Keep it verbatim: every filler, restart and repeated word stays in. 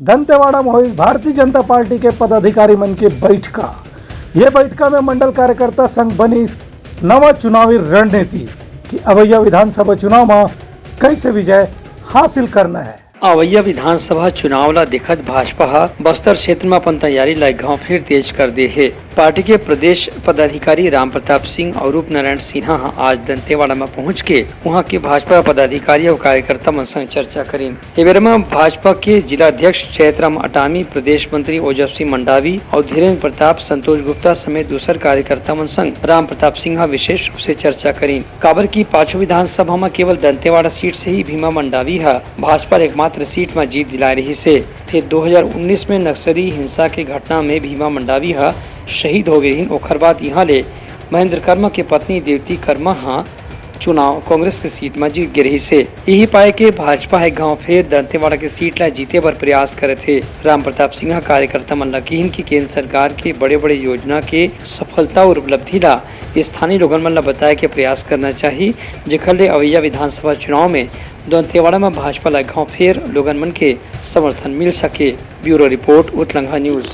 दंतेवाड़ा में होइस भारतीय जनता पार्टी के पदाधिकारी मन के बैठका। ये बैठका में मंडल कार्यकर्ता संग बनिस नवा चुनावी रणनीति कि अवैया विधानसभा चुनाव में कैसे विजय हासिल करना है। अवैया विधानसभा चुनाव ला देखत भाजपा ह बस्तर क्षेत्र में अपन तैयारी ला एक घाव फिर तेज कर दे हे। पार्टी के प्रदेश पदाधिकारी राम प्रताप सिंह और रूप नारायण सिन्हा ह आज दंतेवाड़ा में पहुंच के वहां के भाजपा पदाधिकारी और कार्यकर्ता मन संग चर्चा करिन। ए बेरा म भाजपा के जिला अध्यक्ष चैतराम अटामी, प्रदेश मंत्री ओजस्वी मंडावी और धीरेन्द्र प्रताप, संतोष गुप्ता समेत दूसर कार्यकर्ता मन संग राम प्रताप सिंह ह विशेष रूप से चर्चा करिन, काबर कि पाछू विधानसभा म केवल दंतेवाड़ा सीट से ही भीमा मंडावी ह भाजपा ल एकमात्र सीट म जीत दिलाए रहिस हे। फिर दो हज़ार उन्नीस में नक्सली हिंसा के घटना में भीमा मंडावी ह शहीद हो गे रहिन। ओखर बाद इहां ले महेंद्र कर्मा के पत्नी देवती कर्मा ह चुनाव कांग्रेस के सीट म जीत गे रहिस हे। इही पाए के भाजपा ह एक घाव फेर दंतेवाड़ा के सीट ला जीते बर प्रयास करत हे। राम प्रताप सिंह ह कार्यकर्ता मन ला किहिन कि केंद्र सरकार के बड़े-बड़े योजना के सफलता और उपलब्धि ला स्थानीय लोगन मन ला बताए के प्रयास करना चाही, जेखर ले अवैया विधानसभा चुनाव में दंतेवाड़ा में भाजपा ला एक घाव फेर लोगन मन के समर्थन मिल सके। Bureau report, Utlangha news.